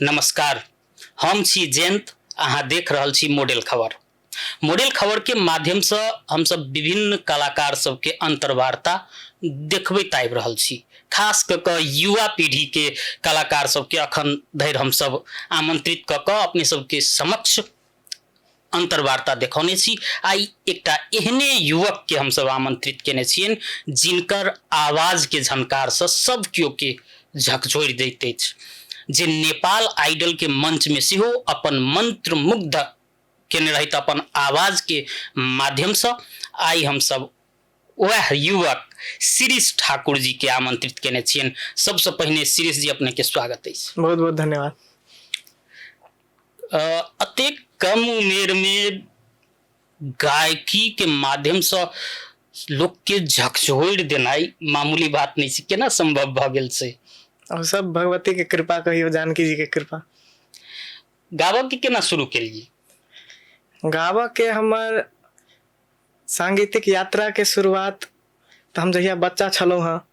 नमस्कार, हम छी जयंत, अहाँ देख रहल छी मॉडल खबर। मॉडल खबर के माध्यम से हम सब विभिन्न कलाकार सबके अंतर्वार्ता देखबैत आबि रहल छी। खास कऽ कऽ युवा पीढ़ी के कलाकार सबके अखन धरि हम सब आमंत्रित कऽ कऽ अपने सबके समक्ष अंतर्वार्ता देखौने छी। आइ एकटा एहने युवक के हमसब आमंत्रित केने छियनि जिनकर आवाज के झनकार से सब केओ के झकझोरि दैत अछि, जे नेपाल आइडल के मंच में सेहो अपन मंत्रमुग्ध केने रहैत अपन आवाज के माध्यम से। आइ हमसब वएह युवक शिरीष ठाकुर जी के आमंत्रित केने छियनि। सबसे पहिने शिरीष जी, अपने के स्वागत अछि। बहुत बहुत धन्यवाद। अतेक कम उमेर में गायकी के माध्यम से लोक के झकझोरि देनाइ मामूली बात नहीं छै, केना संभव भऽ गेल छै? अब सब भगवती के कृपा कहियो, जानकी जी के कृपा। गाबऽ के केना शुरू केलियै? गाबऽ के हमर सांगीतिक यात्रा के शुरुआत तऽ हम जहिया बच्चा छलहुँ हँ,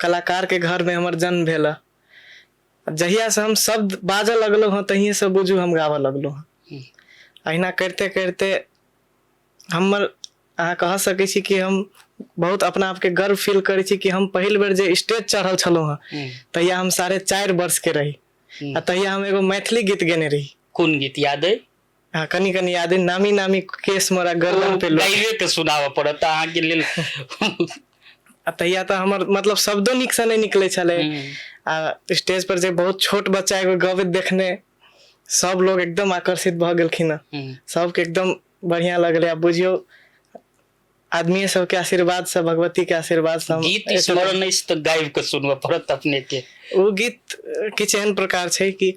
कलाकार के घर में हमर जन्म भेल। जहिया से हम शब्द बाजऽ लगलहुँ हँ तहिये से बुझू हम गाबऽ लगलहुँ हँ। अहिना करिते करिते हमर, अहाँ कह सकै छी कि हम बहुत अपना आपके गर्व फील करै छी कि हम पहिल बेर जे स्टेज चढ़ल छलहुँ हँ तहिया हम 4.5 वर्ष के रही आ तहिया हम एगो मैथिली गीत गेने रही। कोन गीत याद अइ? हाँ, कनी कनी याद अइ, नामी नामी केस मोरा गर्दन पे लोटे। गाइबे के सुनाबऽ पड़त अहाँके लेल। आ तहिया तऽ हमर मतलब शब्दो नीकसँ नहि निकलै छलै आ स्टेज पर जे बहुत छोट बच्चा एगो गबैत देखने सब लोग एकदम आकर्षित भऽ गेलखिन हँ, सबके एकदम बढ़िया लगलै। आ बुझियौ आदमी सबके आशीर्वाद से, भगवती के आशीर्वाद से हम गीत स्मरण अछि तऽ गाबि कऽ सुनबऽ पड़त अपने के। ओ गीत किछु एहन प्रकार छै कि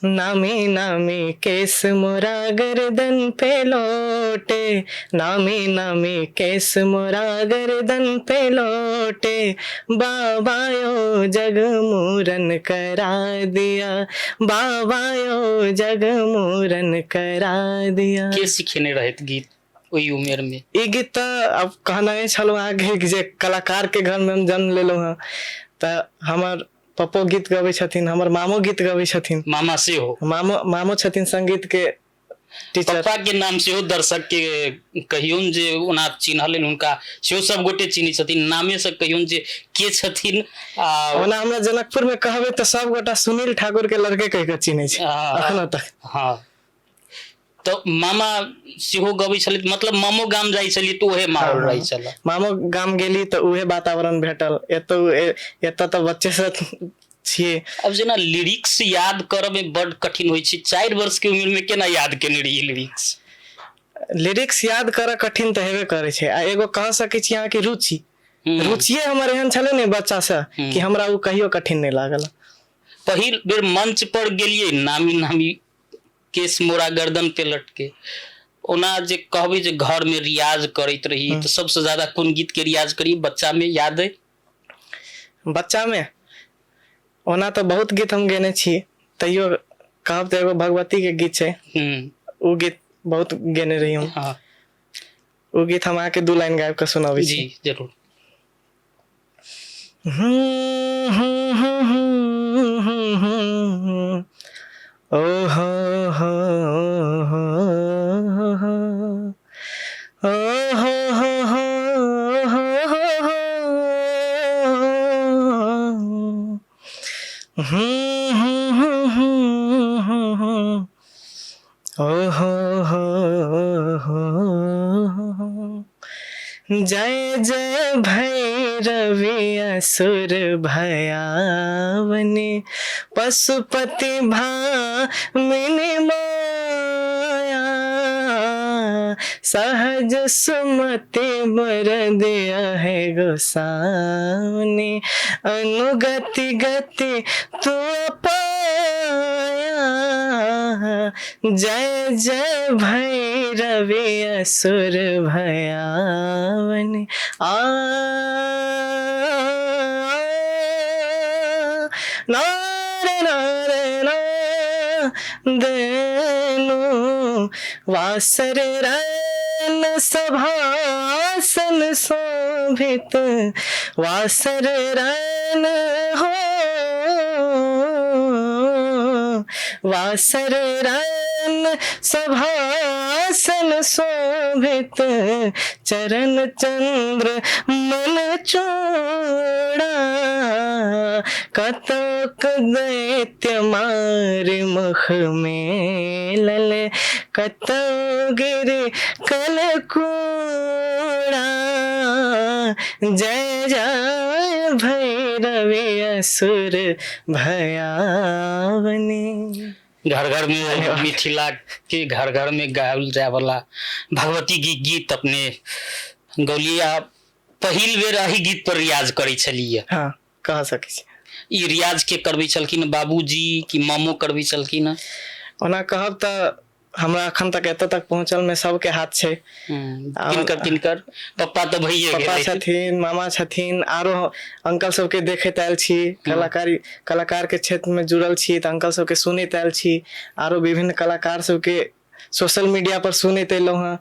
नामी नामी केस मोरा गर्दन पे लोटे, नामी नामी केस मोरा गर्दन पे लोटे, बाबा यो जग मूरन करा दिया, बाबा यो जग मूरन करा दिया। के सिखेने रहैत गीत ओहि उमेर में? ई गीत तऽ अब कहने छलहुँ अहाँके जे कलाकार के घर में हम जन्म लेलहुँ हँ, तऽ हमर पप्पो गीत गबै छथिन, हमर मामो गीत गबै छथिन। मामा सेहो? मामो, मामो छथिन संगीत के टीचर। पप्पा के नाम सेहो दर्शक के कहियौन, जे ओना चिन्हलनि हुनका सेहो सब गोटे चिन्है छथिन, नामे से कहियौन जे के छथिन। आ ओना हमरा जनकपुर में कहबै तऽ सब गोटा सुनील ठाकुर के लड़के कहि कऽ चिन्है छै अखनो तक। हाँ, तऽ मामा सेहो गबै छलथि, मतलब मामो गाम जाइ छलियै तऽ उहे माहौल रहै छल? मामो गाम गेली तऽ उहे वातावरण भेटल, एतऽ एतऽ तऽ बच्चे से छियै। अब जेना लिरिक्स याद करऽ में बड कठिन होइ छै, 4 वर्ष के उम्र में केना याद केने रहियै लिरिक्स? लिरिक्स याद करऽ कठिन तऽ हेबे करै छै। आ एगो कह सकै छी अहाँके रुचि, रुचिए हमर एहन छलै ने बच्चा से कि हमरा ओ कहियो कठिन नहि लागल। पहिल बेर मंच पर गेलियै, नामी नामी केस मोरा गर्दन पे लटके, ओना जे कहबै जे घर में रियाज करैत रही तऽ सबसे ज्यादा कोन गीत के रियाज करी बच्चा में, याद अइ? बच्चा में ओना तऽ बहुत गीत हम गेने छी, तैयो कहब तऽ एगो भगवती के गीत छै, ओ गीत बहुत गेने रही हम। ओ गीत हम अहाँके 2 लाइन गाबि कऽ सुनाबै छी। जी जरूर। ओ हो हो हो हो ओ हो हो हो हो हो ओ हो हो हो हो। जय जय भैरवी असुर भयावनी, पशुपति भामिनी माया, सहज सुमति बर दिया है गोसावनी, अनुगति गति तू पाया, जय जय भैरवी असुर भयावनी। आ नारे नारे ना देनु वासर रैन सभासन शोभित, वासर रैन हो वासर रन सभासन शोभित चरण चंद्र मन चोड़ा। कतोक दैत्य मार मुख मेलल कतौ गिर कल कूड़ा। जय जय भैरवी असुर भयावनी। घर घर में मिथिला के घर घर में गायल जाय वाला भगवती के गीत अपने गौलिए। आ पहिल बेर एहि गीत पर रियाज करै छलियै? हाँ, कह सकै छी। ई रियाज के करबै छलखिन, बाबूजी कि मामो करबै छलखिन? ओना कहब तऽ हमरा अखन तक एतऽ तक पहुँचल में सबके हाथ छै। किनकर किनकर? पप्पा तऽ भइए पप्पा गेलै। छथिन, मामा छथिन, आरो अंकल सबके देखैत आयल छी। कलाकार के क्षेत्र में जुड़ल छी तऽ अंकल सबके सुनैत आयल छी, आरो विभिन्न कलाकार सबके सोशल मीडिया पर सुनैत एलहुँ हँ।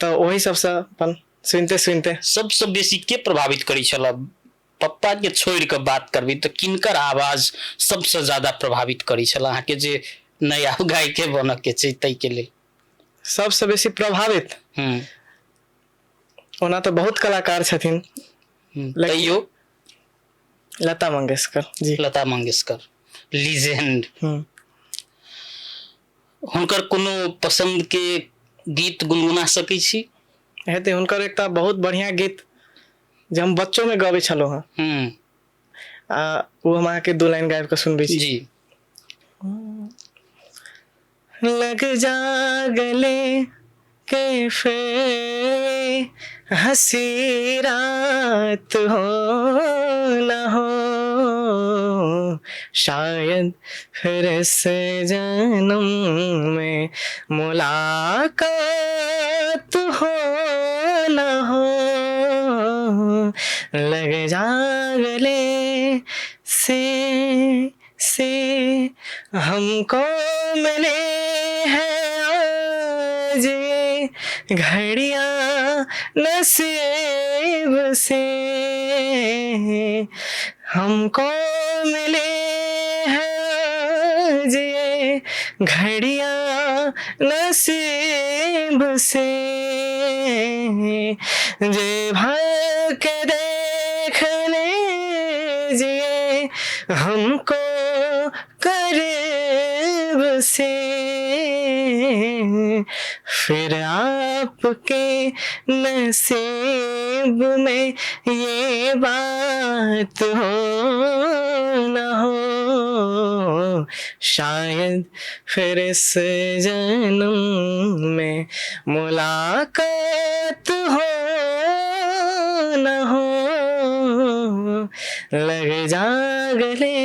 तऽ ओहि सबसँ अपन सुनिते सुनिते। सबसँ बेसी के प्रभावित करै छल? पप्पा के छोड़ि कऽ बात करबै तऽ किनकर आवाज सबसँ ज्यादा प्रभावित करै छल अहाँके, जे नहि आब गायके बनऽ के छै ताहिके लेल? सबसँ बेसी प्रभावित? ओना तऽ बहुत कलाकार छथिन, तैयो? लता मंगेशकर जी। लता मंगेशकर लीजेंड। हुनकर कोनो पसंद के गीत गुनगुना सकै छी? हेतै, हुनकर एकटा बहुत बढ़िया गीत जे हम बच्चो में गबै छलहुँ हँ। आ ओ हम अहाँके 2 लाइन गाबि कऽ सुनबै छी। जी। लग जा गले के फिर हंसी रात हो न हो, शायद फिर इस जन्म में मुलाकात हो न हो। लग जा गले से हमको मिले है आज ये घड़ियां नसीब से, हमको मिले है आज ये घड़ियां नसीब से। जे भर के देख लीजिए हमको करीब से, फिर आपके नसीब में ये बात हो न हो, शायद फिर इस जन्म में मुलाकात हो न हो। लग जा गले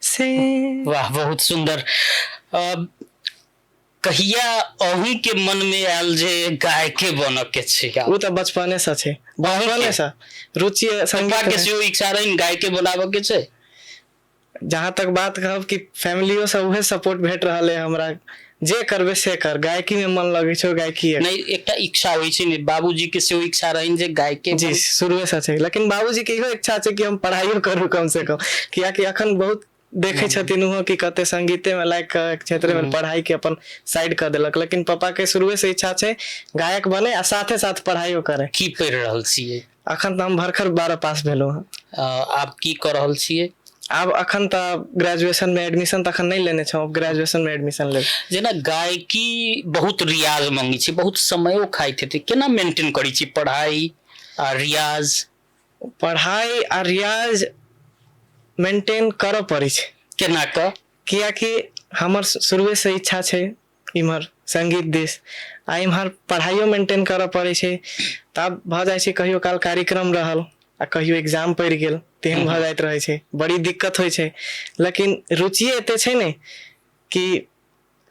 से। वाह, बहुत सुंदर। कहिया अहूँ के मन में आयल जे गायके बनऽ के छै? ओ तऽ बचपने से छै, बचपने से रुचि संगीत पप्पा के सेहो इच्छा रहनि गायके बनाबऽ के छै? जहाँ तक बात कहब कि फैमिलियो से उहे सपोर्ट भेट रहल है हमरा, जे करबे से कर, गायकी में मन लगै छौ गायकी। नहीं, एकटा इच्छा होइ छै ने, बाबूजी के सेहो इच्छा रहनि जे गायके? जी, शुरुए से छै, लेकिन बाबूजी के इहो इच्छा छै कि हम पढ़ाइयो करू कम से कम, कियाकि अखन बहुत देखै छथिन ओहो कि कते संगीते में लागि कऽ क्षेत्र में पढ़ाई के अपन साइड कऽ देलक, लेकिन पापा के शुरुए से इच्छा छै गायक बने आ साथे साथ पढ़ाइयो करे। की पढ़ि रहल छियै? अखन तऽ हम भरखर 12 पास भेलहुँ हँ। आब की कऽ रहल छियै? आब अखन तऽ ग्रेजुएशन में एडमिशन तऽ अखन नहि लेने छौं, ग्रेजुएशन में एडमिशन लेब। जेना गायकी बहुत रियाज मंगै छै, बहुत समयो खाइत हेतै, केना मेंटेन करै छी पढ़ाई आ रियाज? पढ़ाई आ रियाज मेंटेन करऽ पड़ै छै। केना कऽ? कियाकि हमर शुरुए से इच्छा छै इम्हर संगीत दिस आ इम्हर पढ़ाइयो मेंटेन करऽ पड़ै छै, तब भऽ जाइ छै कहियो काल कार्यक्रम रहल आ कहियो एग्जाम पड़ि गेल, तेहन भऽ जाइत रहै छै, बड़ी दिक्कत होइ छै, लेकिन रुचिए एते छै ने कि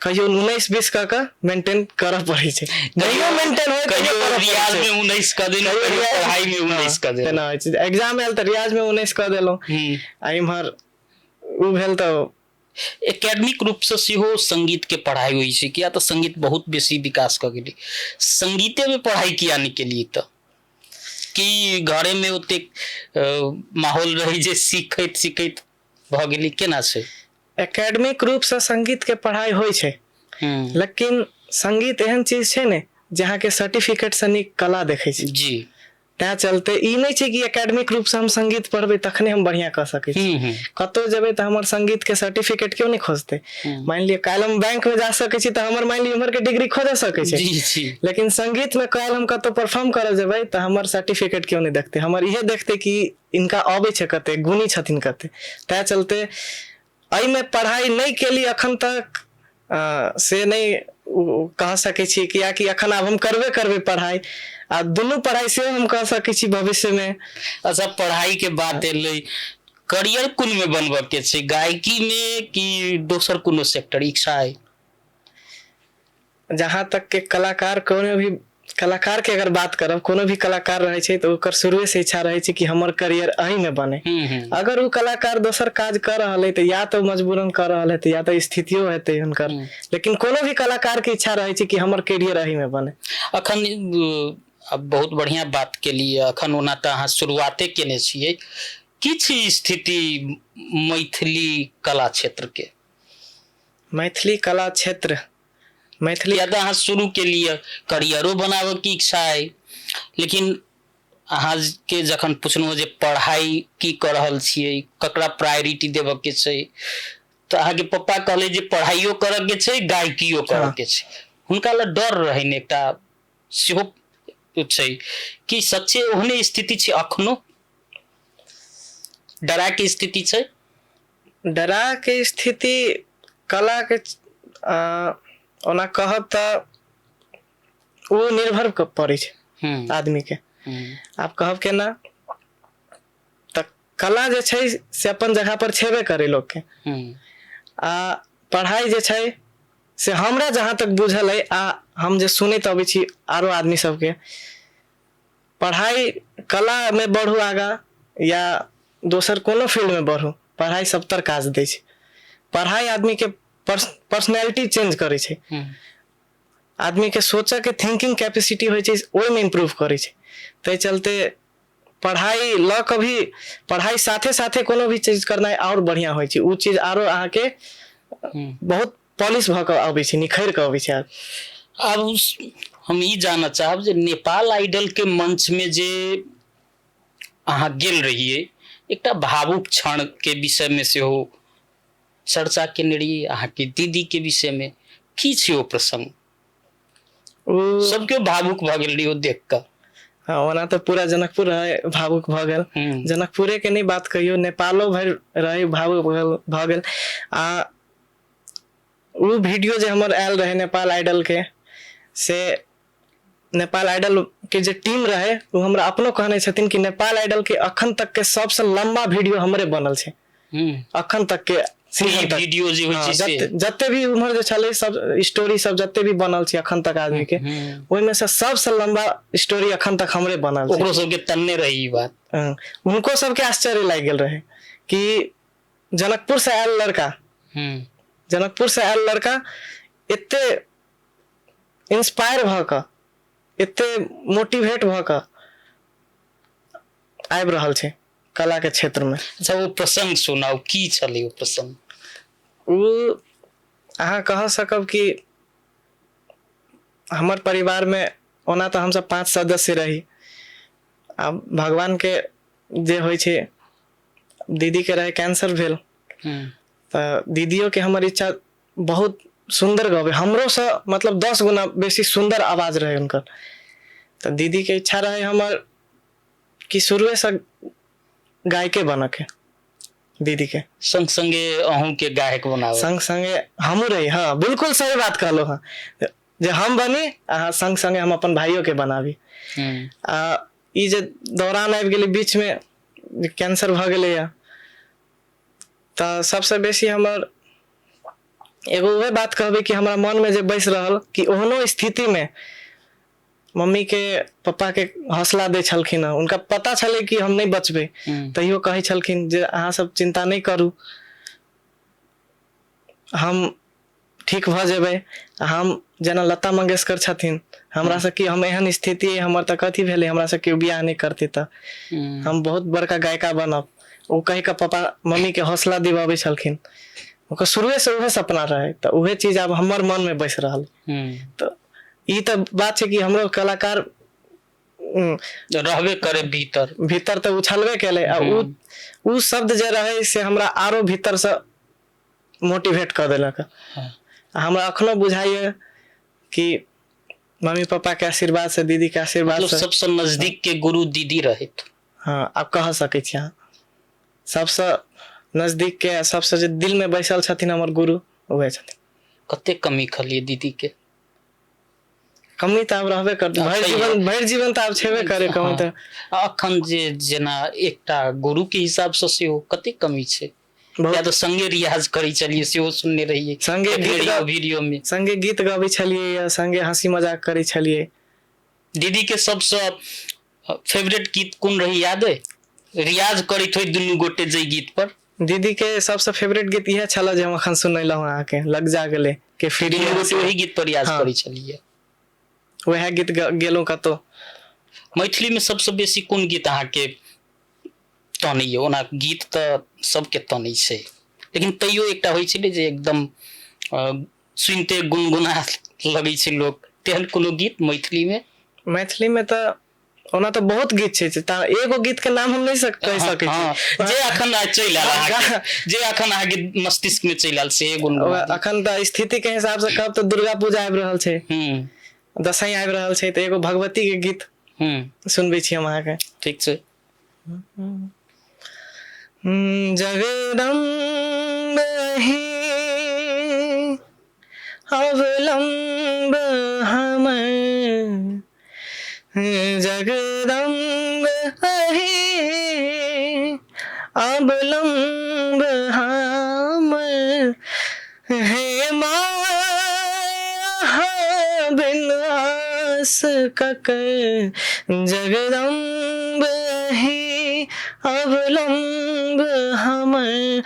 कहियो 19-20 कऽ कऽ मेंटेन करऽ पड़ै छै, नहियो मेंटेन होय कहियो रियाज में 19 कऽ देलहुँ, कहियो पढ़ाई में 19 कऽ देलहुँ, तेना होइ छै। एग्जाम आयल तऽ रियाज में 19 कऽ देलहुँ आ इम्हर ओ भेल तऽ एकेडमिक रूपसँ सेहो संगीतके पढ़ाइ होइ छै, किया तऽ संगीत बहुत बेसी विकास कऽ गेलै। संगीतेमे पढ़ाइ किया नहि केलियै तऽ? कि घरेमे ओतेक माहौल रहै जे सीखैत सीखैत भऽ गेलै, केना छै? एकेडमिक रूपसँ संगीतके पढ़ाइ होइ छै, लेकिन संगीत एहन चीज छै ने जे अहाँके सर्टिफिकेटसँ नीक कला देखै छै जी। तैं चलते ई नहि छै कि एकेडमिक रूपसँ हम संगीत पढ़बै तखने हम बढ़िआँ कऽ सकै छी। कतहु जेबै तऽ हमर संगीतके सर्टिफिकेट केओ नहि खोजतै। मानि लिअ काल्हि हम बैंकमे जा सकै छी तऽ हमर मानि लिअ इम्हरके डिग्री खोजऽ सकै छै, जी जी। लेकिन संगीतमे काल्हि हम कतहु परफॉर्म करऽ जेबै तऽ हमर सर्टिफिकेट केओ नहि देखतै। हमर इहे देखतै कि इनका अबै छै कते, गुणी छथिन कते। तैं चलते एहिमे पढ़ाइ नहि केली अखन तक से नहि कह सकै छी, कियाकि अखन आब हम करबे करबै पढ़ाइ, आ दुनू पढ़ाइ सेहो हम कऽ सकै छी भविष्यमे। अच्छा, पढ़ाई के बात एलै, करियर कोन में बनबऽ के छै, गायकी में कि दोसर कोनो सेक्टर इच्छा है? जहाँ तक के कलाकार, कोनो भी कलाकार के अगर बात करब, कोनो भी कलाकार रहै छै तऽ ओकर शुरुए से इच्छा रहै छै कि हमर करियर एहिमे बने। अगर ओ कलाकार दोसर काज कऽ रहल है तऽ या तऽ मजबूरन कऽ रहल हेतै या तऽ स्थितियो हेतै हुनकर, लेकिन कोनो भी कलाकार के इच्छा रहै छै कि हमर करियर एहिमे बने। अखन अब बहुत बढ़िया बात केलियै। अखन ओना तऽ अहाँ शुरुआते केने छियै, की छै स्थिति मैथिली कला क्षेत्र के? मैथिली कला क्षेत्र, मैथिली या तऽ अहाँ शुरू केलियै, करियरो बनाबऽ के इच्छा है, लेकिन अहाँ के जखन पुछलहुँ जे पढ़ाइ की कऽ रहल छियै, ककरा प्रायोरिटी देबऽ के छै, तऽ अहाँके पप्पा कहले जे पढ़ाइयो करऽ के छै, गायकियो करऽ के छै। हुनका लए डर रहनि एकटा सेहो छै कि सच्चे ओहने स्थिति छै अखनो? डरा के स्थिति छै? डरा के स्थिति कला के ओना कहब तऽ ओ निर्भर पड़ै छै आदमी के। आब कहब केना तऽ कला जे छै से अपन जगह पर छेबे करै लोकके, आ पढ़ाइ जे छै से हमरा जहाँ तक बुझल अइ आ हम जे सुनैत अबै छी आरो आदमी सबके, पढ़ाइ कलामे बढ़ू आगाँ या दोसर कोनो फील्डमे बढ़ू, पढ़ाइ सबतर काज दै छै। पढ़ाइ आदमीके पर्सनैलिटी चेंज करै छै, आदमीके सोचऽके थिंकिंग कैपेसिटी होइ छै ओहिमे इम्प्रूव करै छै। ताहि चलते पढ़ाइ लऽ कऽ भी पढ़ाइ साथे साथे कोनो भी चीज करनाइ आओर बढ़िआँ होइ छै। ओ चीज आरो अहाँके बहुत पॉलिश भऽ कऽ अबै छै, निखरि कऽ अबै छै। आब हम ई जानऽ चाहब जे नेपाल आइडल के मंच में जे अहाँ गेल रहियै, एकटा भावुक क्षण के विषय में सेहो चर्चा केने रहियै अहाँके दीदी के विषय में, की छै ओ प्रसंग? ओ सबके भावुक भऽ गेल रहियै ओ देख कऽ। हँ, ओना तऽ पूरा जनकपुर रहै भावुक भऽ गेल, जनकपुरे के नहि बात कहियौ, नेपालो भरि रहै भावुक भऽ गेल। आ ओ वीडियो जे हमर आयल रहै नेपाल आइडल के, से नेपाल आइडल के जे टीम रहै ओ हमरा अपनो कहने छथिन कि नेपाल आइडल के अखन तक के सबसँ लम्बा वीडियो हमरे बनल छै अखन तक के सीजन तक। वीडियो जे होइ छै से। जते भी उम्हर जे छलै सब स्टोरी सब जते भी बनल छै अखन तक आदमी के, ओहिमे से सबसँ लम्बा स्टोरी अखन तक हमरे बनल छै। ओकरो सबके तन्ने रही ई बात। हँ, हुनको सबके आश्चर्य लागि गेल रहै कि जनकपुर से आयल लड़का, जनकपुर से आयल लड़का एते इंस्पायर भऽ कऽ, एते मोटिवेट भऽ कऽ आबि रहल छै कला के क्षेत्र में। अच्छा, ओ प्रसंग सुनाउ, की छलै ओ प्रसंग? ओ अहाँ कह सकब कि हमर परिवार में ओना तऽ हमसब 5 सदस्य रही, आ भगवान के जे होइ छै, दीदी के रहे कैंसर भेल, तऽ दीदियो के हमर इच्छा बहुत सुन्दर गबै, हमरो से मतलब 10 गुना बेसी सुन्दर आवाज रहे हुनकर। तऽ दीदी के इच्छा रहे हमर कि शुरुए से गायके बनऽ के दीदी के, संग संगे अहूँ के गायक बनावे, संग संगे हमहूँ रही। हाँ, बिल्कुल सही बात कहलहुँ हँ, जे हम बनी आ संग संगे हम अपन भाइयों के बनाबी। आ ई जे दौरान आबि गेलै बीच में कैंसर भऽ गेलैया, तऽ सबसँ बेसी हमर एगो उहे बात कहबै कि हमरा मन में जे बसि रहल कि ओहनो स्थिति में मम्मी के पप्पा के हौसला दै छलखिन हँ। हुनका पता छलै कि हम नहि बचबै, तैयो कहै छलखिन जे अहाँ सब चिन्ता नहि करू, हम ठीक भऽ जेबै। हम जेना लता मंगेशकर छथिन, हमरा से की हम एहन स्थिति हमर तऽ कथी भेलै, हमरा से केओ बियाह नहि करतै तऽ हम बहुत बड़का गायिका बनब, ओ कहि कऽ पप्पा मम्मी के हौसला दिवाबै छलखिन। ओकर शुरुएसँ उहे सपना रहै, तऽ उहे चीज आब हमर मनमे बसि रहल। तऽ ई तऽ बात छै कि हमरो कलाकार रहबे करे भीतर। भीतर तऽ उछलबे केलै, आ उ उ शब्द जे रहै से हमरा आरो भीतरसँ मोटिवेट कऽ देलक। आ हमरा अखनो बुझाइए कि मम्मी पापा के आशीर्वाद से, दीदी के आशीर्वाद मतलब से सबसँ नजदीक के गुरु दीदी रहैत। हाँ, आब कह सकै छी अहाँ, सबसँ नजदीक के, सबसँ जे दिल में बैसल छथिन हमर गुरु, उहे छथिन। कते कमी खलिए दीदी के? कमी तऽ आब रहबे करतै भरि जीवन, भरि जीवन तऽ आब छेबे करे कमी तऽ। अखन जे जेना एकटा गुरु के हिसाब से सेहो कते कमी छै? या तऽ संगे रियाज करै छलियै सेहो सुनने रहियै, संगे गीत वीडियो में संगे गीत गबै छलियै, संगे हंसी मजाक करै छलियै। दीदी के सबसँ फेवरेट गीत कोन रही याद है? रियाज करैत होय दुनू गोटे जे गीत पर। दीदी के सबसँ फेवरेट गीत इएह छल जे हम अखन सुनेलहुँ अहाँके, लग जा गेलै के फिर दुनू गोटे ओही गीत पर रियाज करै छलियै। वएह गीत गेलहुँ कतौ। मैथिली में सबसँ बेसी कोन गीत अहाँके तनैए? ओना गीत तऽ सबके तनै छै, लेकिन तैयो एकटा होइ छै ने जे एकदम सुनिते गुनगुना लगै छै लोक, तेहन कोनो गीत मैथिलीमे? मैथिलीमे तऽ ओना तऽ बहुत गीत छै, तऽ एगो गीत के नाम हम नहि कहि सकै छी। जे अखन चलि आयल अहाँके, जे अखन अहाँके मस्तिष्क में चलि आयल से गुनगुना। अखन तऽ स्थिति के हिसाब से कहब तऽ दुर्गा पूजा आबि रहल छै, दसैँ आबि रहल छै, तऽ एगो भगवती के गीत सुनबै छी हम अहाँके। ठीक छै। जगदम्ब ही अवलम्ब हमर, जगदम्ब ही अवलम्ब हमर, हे माया बिन आस ककर, जगदम्ब ही अवलम्ब हमर,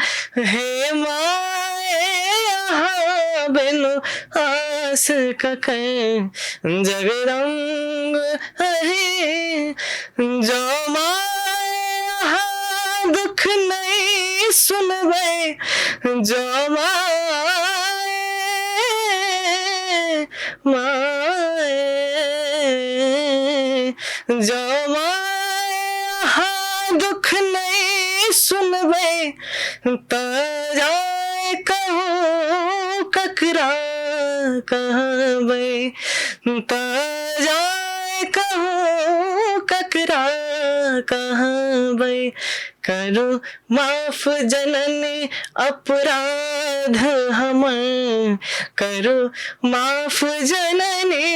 हे माया बिन आस ककर, जगदम्ब ही। जो माया दुख नहीं सुनबै, जो माए माए, जो माए दुख नहीं सुनबै, तऽ जाय कहूँ ककरा कहबै, तऽ जाय कहूँ ककरा कहबै, करू माफ जननी अपराध हमर, करू माफ जननी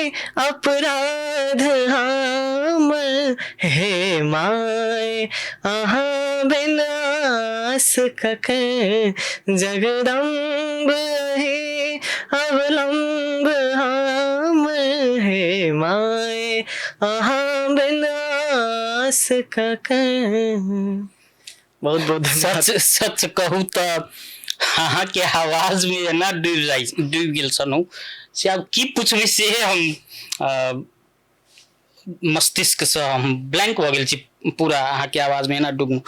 अपराध हमर, हे my अहाँ बिन आस ककर, जगदम्ब हे अवलम्ब हमर, हे my अहाँ बिन आस ककर। बहुत बहुत धन्यवाद। सच सच कहू तऽ अहाँके आवाज में एना डूबि जाइ डूबि गेल छलहुँ से आब की पुछबै से हम मस्तिष्कसँ हम ब्लैंक भऽ गेल छी पूरा, अहाँके आवाजमे एना डूबलहुँ।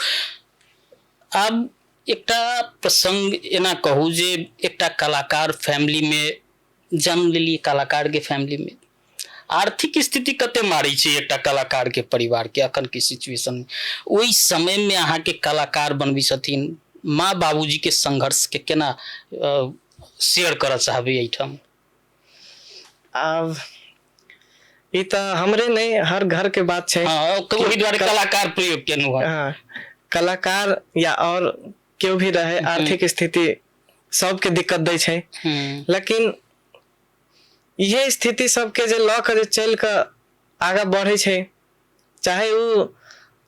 आब एकटा प्रसंग एना कहू जे एकटा कलाकार फैमिलीमे जन्म लेलियै, कलाकारके फैमिलीमे आर्थिक स्थिति कते मारै छै एकटा कलाकारके परिवारके अखन के सिचुएशनमे? ओहि समयमे अहाँके कलाकार बनबै छथिन माँ बाबूजीके संघर्षके केना शेयर करऽ चाहबै एहिठाम? आब ई तऽ हमरे नहि, हर घर के बात छै। हाँ, ओहि दुआरे कलाकार प्रयोग केलहुँ हँ। हाँ, कलाकार या और केओ भी रहे, आर्थिक स्थिति सबके दिक्कत दै छै, लेकिन इहे स्थिति सबके जे लऽ कऽ जे चलि कऽ आगाँ बढ़ै छै, चाहे उ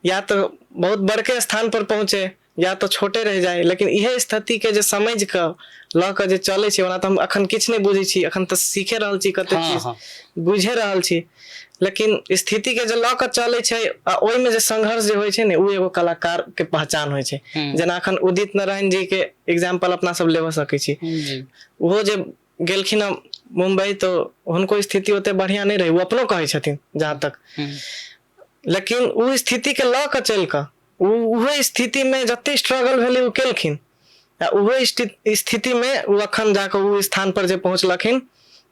या तऽ बहुत बड़के स्थान पर पहुँचे या तऽ छोटे रहि जाय, लेकिन इहे स्थिति के जे समझि कऽ लऽ कऽ जे चलै छै। ओना तऽ हम अखन किछु नहि बुझै छी, अखन तऽ सीखे रहल छी, कते चीज बुझे रहल छी, लेकिन स्थिति के जे लऽ कऽ चलै छै आ ओहिमे जे संघर्ष जे होइ छै ने, ओ एगो कलाकार के पहचान होइ छै। जेना अखन उदित नारायण जी के एग्जाम्पल अपना सब लेबऽ सकै छी। ओहो जे गेलखिन हँ मुम्बई तऽ हुनको स्थिति ओते बढ़िआँ नहि रहै, ओ अपनो कहै छथिन जहाँ तक, लेकिन ओ स्थितिके लऽ कऽ चलि कऽ ओ उहे स्थितिमे जते स्ट्रगल भेलै ओ केलखिन। आ ओहो स्थिति मे ओ अखन जाके ओ स्थान पर जे पहुँचलखिन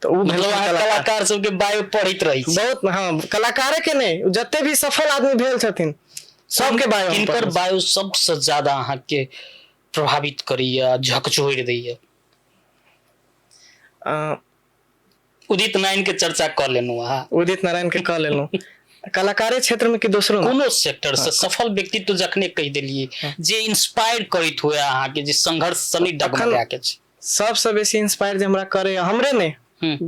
तऽ ओ मतलब अहाँ कलाकार सबके बायो पढ़ैत रहै छी। बहुत, हँ, कलाकारे के नहि, जते भी सफल आदमी भेल छथिन सबके बायो हम किनकर पढ़ै छी। बायो सबसँ ज्यादा अहाँके प्रभावित करैया, झकझोरि दैया? उदित नारायण के चर्चा कऽ लेलहुँ अहाँ। उदित नारायण के कऽ लेलहुँ। कलाकारे क्षेत्र में कि दोसरो में? कोनो सेक्टर से सफल व्यक्तित्व जखने कहि देलियै जे इंस्पायर करैत हुए अहाँके, जे संघर्ष से नहि डगमगा के छै। सबसँ बेसी इंस्पायर जे हमरा करैया, हमरे नहि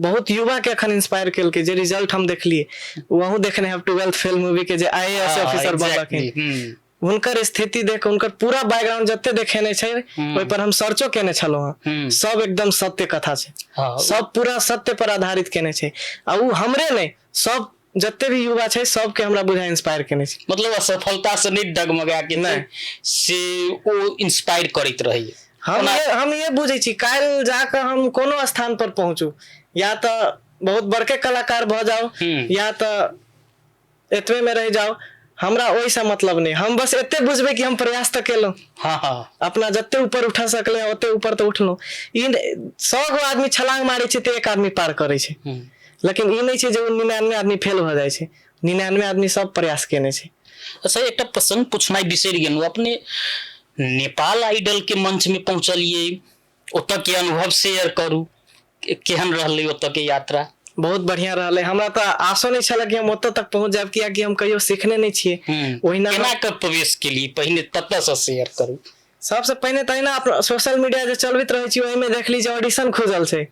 बहुत युवा के अखन इंस्पायर केलकै, जे रिजल्ट हम देखलियै, ओ अहूँ देखने have, 12th fail movie के जे आई ए एस ऑफिसर बनलखिन, हुनकर स्थिति देख, हुनकर पूरा बैकग्राउंड जते देखेने छै ओहि पर हम सर्चो केने छलहुँ हँ, सब एकदम सत्य कथा छै, सब पूरा सत्य पर आधारित केने छै। आ ओ हमरे नहि, सब जते भी युवा छै सबके हमरा बुझा इंस्पायर केने छै। मतलब असफलता से नहि डगमगा के नहि। से ओ इंस्पायर करैत रहैया। हम ये बुझै छी, काल्हि जाकऽ हम कोनो स्थान पर पहुँचू, या तऽ बहुत बड़के कलाकार भऽ जाउ या तऽ एतबे में रहि जाउ, हमरा ओहिसँ मतलब नहि। हम बस एते बुझबै कि हम प्रयास तऽ केलहुँ। हाँ हाँ अपना जते ऊपर उठा सकले ओते ऊपर तऽ उठलहुँ। ई 100 गो आदमी छलांग मारै छै तऽ एक आदमी पार करै छै, लेकिन ई नहि छै जे ओ 99 आदमी फेल भऽ जाइ छै। 99 आदमी सब प्रयास केने छै। अच्छा, एकटा प्रसंग पूछनाइ बिसरि गेलहुँ। अपने नेपाल आइडल के मंच में पहुँचलियै, ओतऽ के अनुभव शेयर करू, केहन रहलै ओतऽ के यात्रा? बहुत बढ़िया रहलै। हमरा तऽ आशो नहि छल कि हम ओतऽ तक पहुँच जायब, कियाकि हम कहियो सीखने नहि छियै। ओहिना केना कऽ प्रवेश केलियै पहिने ततऽ सँ शेयर करू। सबसँ पहिने तऽ अहिना अपना सोशल मीडिया जे चलबैत रहै छी ओहिमे देखली जे ऑडिशन खुजल छै।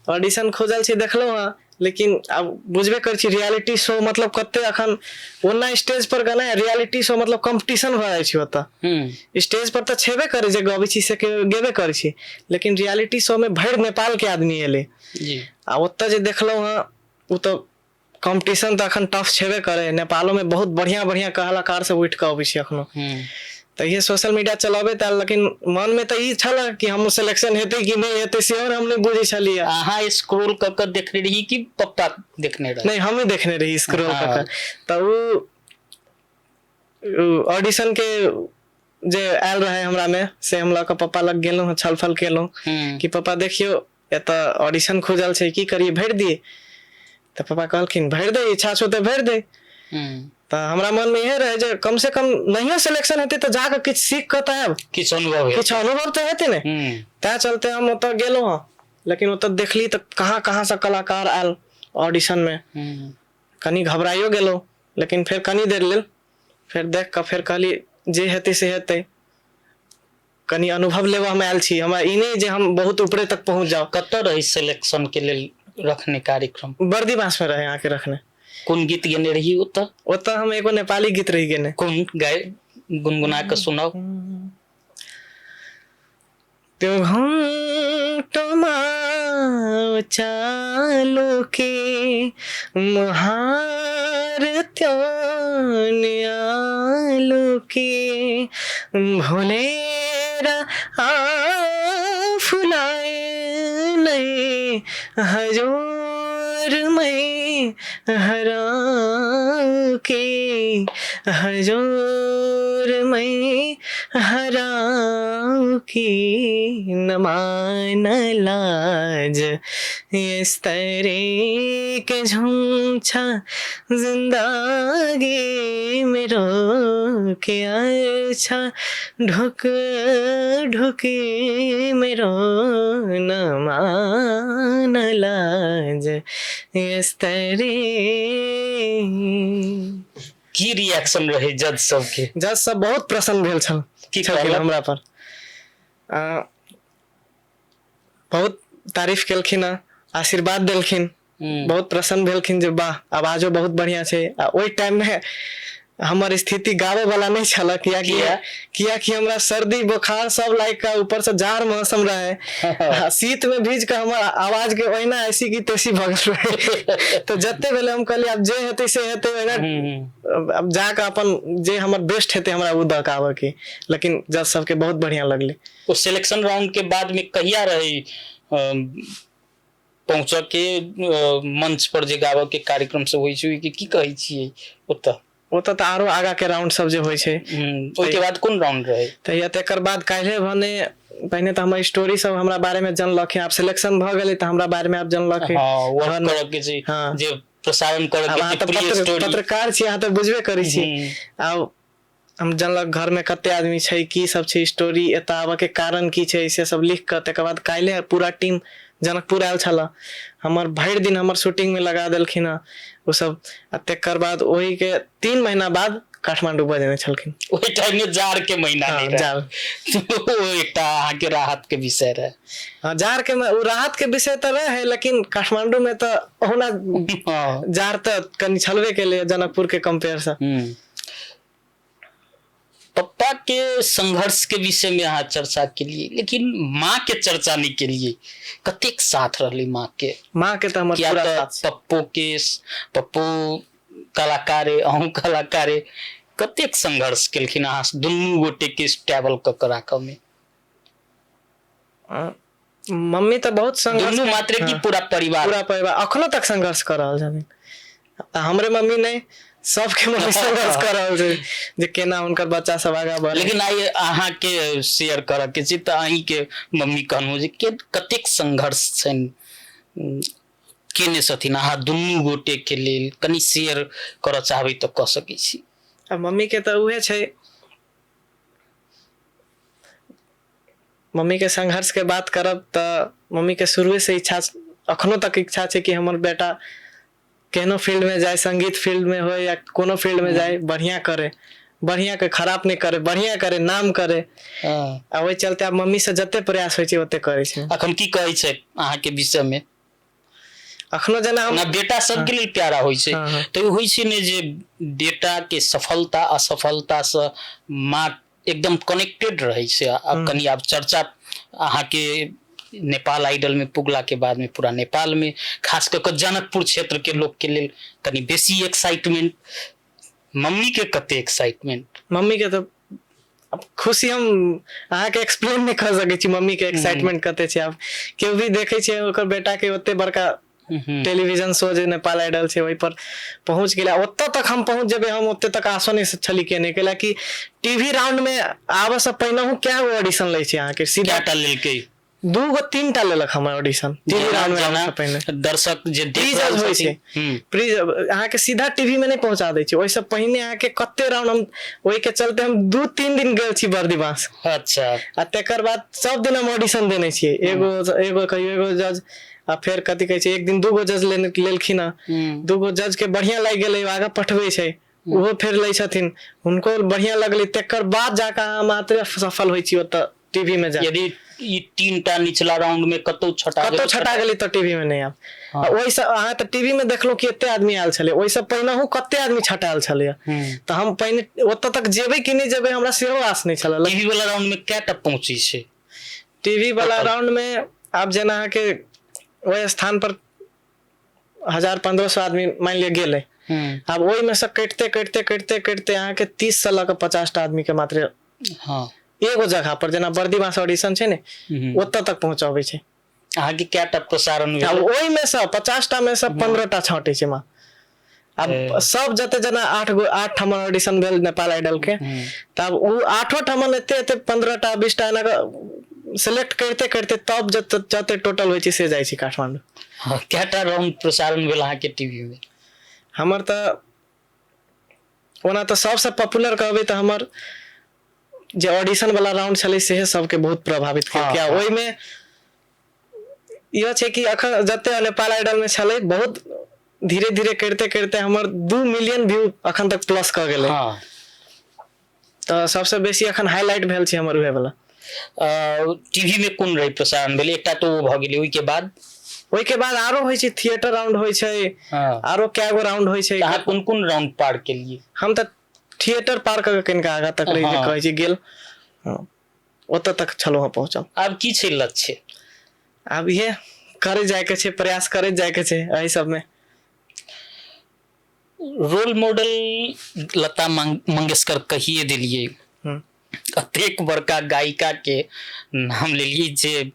ऑडिशन खुजल छै देखलहुँ हँ, लेकिन आब बुझबे करै छी रियलिटी शो मतलब कते अखन ओना स्टेज पर गेनाइ, रियलिटी शो मतलब कॉम्पिटिशन भऽ जाइ छै ओतऽ। स्टेज पर तऽ छेबे करै जे गबै छी से गेबे करै छी, लेकिन रियलिटी शो मे भरि नेपाल के आदमी एलै। आ ओतऽ जे देखलहुँ हँ ओ तऽ कॉम्पिटिशन तऽ अखन टफ छेबे करै, नेपालो मे बहुत बढ़िया बढ़िया कलाकार सब उठि कऽ अबै छै अखनो। तऽ इहे सोशल मीडिया चलबैत आयल, लेकिन मन मे तऽ ई छल कि हम सिलेक्शन हेतै कि नहि हेतै सेहो हम नहि बुझै छलियै। अहाँ स्क्रॉल कऽ कऽ देखने रही कि पप्पा देखने रहे? नहि, हमही देखने रही स्क्रॉल कऽ कऽ। तऽ ओ ऑडिशन के जे आयल रहे हमरा मे से हम लऽ कऽ पप्पा लग गेलहुँ, छलफल केलहुँ कि पप्पा देखियौ एतऽ ऑडिशन खुजल छै, की करियै, भरि दियै? तऽ पप्पा कहलखिन भरि दे, इच्छा छौ तऽ भरि दे। तऽ हमरा मनमे इएह रहै जे कम से कम नहियो सिलेक्शन हेतै तऽ जाकऽ किछु सीख कऽ तऽ आयब, किछु अनुभव हेतै। किछु अनुभव तऽ हेतै ने। तैं चलते हम ओतऽ गेलहुँ हँ, लेकिन ओतऽ देखली तऽ कहाँ कहाँसँ कलाकार आयल ऑडिशनमे, कनि घबराइयो गेलहुँ, लेकिन फेर कनि देर लेल फेर देख कऽ फेर कहली जे हेतै से हेतै, कनि अनुभव लेबऽ हम आयल छी, हमरा ई नहि जे हम बहुत ऊपरे तक पहुँच जाउ। कतऽ रही सिलेक्शन के लेल रखने कार्यक्रम? बर्दीवास में रहे अहाँके रखने। कोन गीत गेने रही ओतऽ? ओतऽ हम एगो नेपाली गीत रही गेने। कोन गाय गुनगुना कऽ सुनाउ। त्यो घुटमा चालु के महार त्यो न्यालु के भुलेर आफूलाई नै हजुरमै हराके, हजुरमै हराके, नमान लाज यस्तरे के झुमछा जिंदगी मेरो के अच्छा ढुक ढुके मेरो नमान लाज यस्तरे। की रिएक्शन रहे जज सबके? जज सब बहुत प्रसन्न भेल छल। की छलखिन कहलक? हमरा पर बहुत तारीफ केलखिन हँ, आशीर्वाद देलखिन, बहुत प्रसन्न भेलखिन जे वाह आवाजो बहुत बढ़िया छै। आ ओहि टाइम मे हमर स्थिति गाबै वाला नहि छल, किया? कियाकि हमरा सर्दी बोखार सब लागि कऽ ऊपर से जाड़ मौसम रहे, आ शीत में भीज कऽ हमर आवाज के ओहिना ऐसी की तैसी भऽ गेल रहे। तऽ जते भेलै हम कहलियै आब जे हेतै से हेतै, ओहिना अब जाकऽ अपन जे हमर बेस्ट हेतै हमरा ओ दऽ कऽ आबऽ के। लेकिन जज सबके बहुत बढ़िया लगलै। ओ सिलेक्शन राउंड के बाद में कहिया रहे पहुँचऽ के मंच पर जे गाबऽ के कार्यक्रम सब होइ छै, ओहिके की कहै छियै ओतऽ? ओतऽ तऽ आरो आगाँ के राउंड सब जे होइ छै। ओहिके बाद कोन राउंड रहै? तऽ तकर बाद काल्हि भने पहिने तऽ हमर स्टोरी सब हमरा बारे मे जनलक, आब सिलेक्शन भऽ गेलै तऽ हमरा बारे मे आब जनलक। हँ, वर्क करऽ के छै। हँ। जे प्रसारण करऽ आब के अहाँ छै तऽ प्री स्टोरी। पत्रकार छी, अहाँ तऽ बुझबे करै छी। आब हम जनलक घरमे कते आदमी छै, की सब छै स्टोरी, एतऽ आबऽ के कारण की छै, से सब लिख कऽ तकर बाद काल्हि पूरा टीम जनकपुर आयल छलऽ। हमर भरि दिन हमर शूटिंग मे लगा देलखिन हँ ओ सब, आ तकर बाद ओहि के 3 महीना बाद काठमांडू बजेने छलखिन। ओहि टाइम में जाड़ के महीना हाँ, नहीं रहे। जाड़। ओ एकटा अहाँ के राहत के विषय रहे। हाँ, जाड़ के ओ राहत के विषय तऽ रहे, लेकिन काठमांडू में तऽ ओहुना जाड़ तऽ कनि छलबे केलै जनकपुर के कंपेयर से। पप्पा के संघर्ष के विषय में अहाँ चर्चा केलिए, लेकिन माँ के चर्चा नहीं केलिए। कतेक साथ रहली माँ के? माँ के तऽ हमर किया पूरा तऽ साथ छै। पप्पो कलाकार है, अहूँ कलाकार है, कतेक संघर्ष केलखिन अहाँ दुनू गोटे के स्टेबल कऽ के राखऽ में? मम्मी तऽ बहुत संघर्ष दुनू मात्रे की पूरा परिवार? पूरा परिवार अखनो तक संघर्ष कऽ रहल छथिन। आ हमरे मम्मी नहि, सबके मम्मी संघर्ष कऽ रहल छै जे केना हुनकर बच्चा सब आगाँ बढ़े। लेकिन आइ अहाँके शेयर करऽ के छै तऽ अहींके मम्मी कहलहुँ जे कतेक संघर्ष छनि केने छथिन अहाँ दुनू गोटे के लेल, कनि शेयर करऽ चाहबै तऽ कऽ सकै छी। आ मम्मी के तऽ उहे छै, मम्मी के संघर्ष के बात करब तऽ मम्मी के शुरुए से इच्छा, अखनो तक इच्छा छै कि हमर बेटा केहनो फील्ड में जाय, संगीत फील्ड में होय या कोनो फील्ड में जाय, बढ़िया करे, बढ़िया के खराब नहीं करे, बढ़िया करे, नाम करे। आ ओहि चलते आब मम्मी से जते प्रयास होइ छै ओते करै छै। अखन की कहै छै अहाँ के विषय में? अखनो जेना हम ना बेटा सबके लेल प्यारा होइ छै, तऽ होइ छै ने जे बेटा के सफलता असफलता से माँ एकदम कनेक्टेड रहै छै। आब कनि आब चर्चा अहाँके नेपाल आइडल में पुगला के बाद में पूरा नेपाल में खास कऽ कऽ जनकपुर क्षेत्र के लोक के लेल कनि बेसी एक्साइटमेंट, मम्मी के कते एक्साइटमेंट? मम्मी के तऽ अब खुशी हम अहाँके एक्सप्लेन नहि कऽ सकै छी मम्मी के एक्साइटमेंट कते छै। आब केओ भी देखै छै ओकर बेटा के ओते बड़का टेलीविजन शो जे नेपाल आइडल छै ओहि पर पहुँच गेलै, ओतऽ तक हम पहुँच जेबै हम ओते तक आशो नहि छली केने, कैला कि टीवी राउंड में आबऽ से पहिनहु कए गो ऑडिशन लै छै अहाँके सीधा। कएटा लेलकै? 2 गो 3 टा लेलक हमर ऑडिशन टीवी राउंड में आबऽ से पहिने। दर्शक जे देख प्री रहल जज होइ छथिन। छै। प्री अहाँके सीधा टीवी में नहि पहुंचा दै छै, ओहिसँ पहिने अहाँके कते राउंड, हम ओहिके चलते हम 2-3 दिन गेल छी बर्दिवास। आ तकर बाद सब दिन हम ऑडिशन देने छियै, एगो एगो कहियो एगो जज, आ फेर कथी कहै छै एक दिन 2 गो जज लेलखिन हँ, 2 गो जज के बढ़िया लागि गेलै, आगाँ पठबै छै, ओहो फेर लै छथिन, हुनको बढ़िया लगलै, तकर बाद जाकऽ अहाँ मात्र सफल होइ छी ओतऽ टीवी में जा। यदि ई 3 टा निचला राउंड में कतौ छटा कतौ गेल, छटा गेलै तऽ टीवी में नहि आयब। आ ओहिसँ अहाँ तऽ टीवी में देखलहुँ कि एते आदमी आयल छलै, ओहिसँ पहिनहु कते आदमी छटायल छलै, तऽ हम पहिने ओतऽ तक जेबै कि नहि जेबै हमरा सेहो आस नहि छलै। टीवी वाला राउंड में कएटा पहुँचै छै? टीवी वाला राउंड में आब जेना अहाँके ओहि स्थान पर 1000-1500 आदमी मानि लिअ गेलै, आब ओहिमे से कटिते कटिते कटिते कटिते अहाँके 30 से लऽ कऽ 50 टा आदमी के मात्र एगो जगह पर, जेना बर्दिवास ऑडिशन छै ने, ओतऽ तक पहुँचबै छै। अहाँके कएटा प्रसारण भेल? आब ओहिमे से 50 टा मे से 15 टा छाँटै छै माँ। आब सब जते जेना 8 ठामन ऑडिशन भेल नेपाल आइडल के, तब ओ 8 ठामन एते एते 15 टा 20 टा एना कऽ सिलेक्ट करिते करिते तब जते टोटल होइ छै से जाइ छै काठमांडू। कएटा राउंड प्रसारण भेल अहाँके टीवी में? हमर तऽ ओना तऽ सबसँ पॉपुलर कहबै तऽ हमर जे ऑडिशन वाला राउंड छलै सेहे सबके बहुत प्रभावित केलकै। आ ओहिमे इहो छै कि अखन जते नेपाल आइडल में छलै बहुत धीरे धीरे करिते करिते हमर 2 मिलियन व्यू अखन तक प्लस कऽ गेलै। तऽ सबसँ बेसी अखन हाईलाइट भेल छै हमर उहे वाला। टीवी में कोन रहे प्रसारण भेलै? एकटा तऽ ओ भऽ गेलै, ओहिके बाद? ओहिके बाद आरो होइ छै थिएटर राउंड होइ छै, आरो कए गो राउंड होइ छै। अहाँ कोन कोन राउंड पार केलियै? हम तऽ थिएटर पार कऽ के कनिका आगाँ तक रहि कहै छै गेल, ओतऽ तक छलहुँ हँ पहुँचल। आब की छै लक्ष्य? आब इहे करे जायके छै, प्रयास करे जायके छै एहि सबमे। रोल मॉडल लता मंगेशकर कहिए देलियै, अतेक बड़का गायिका के नाम लेलियै जे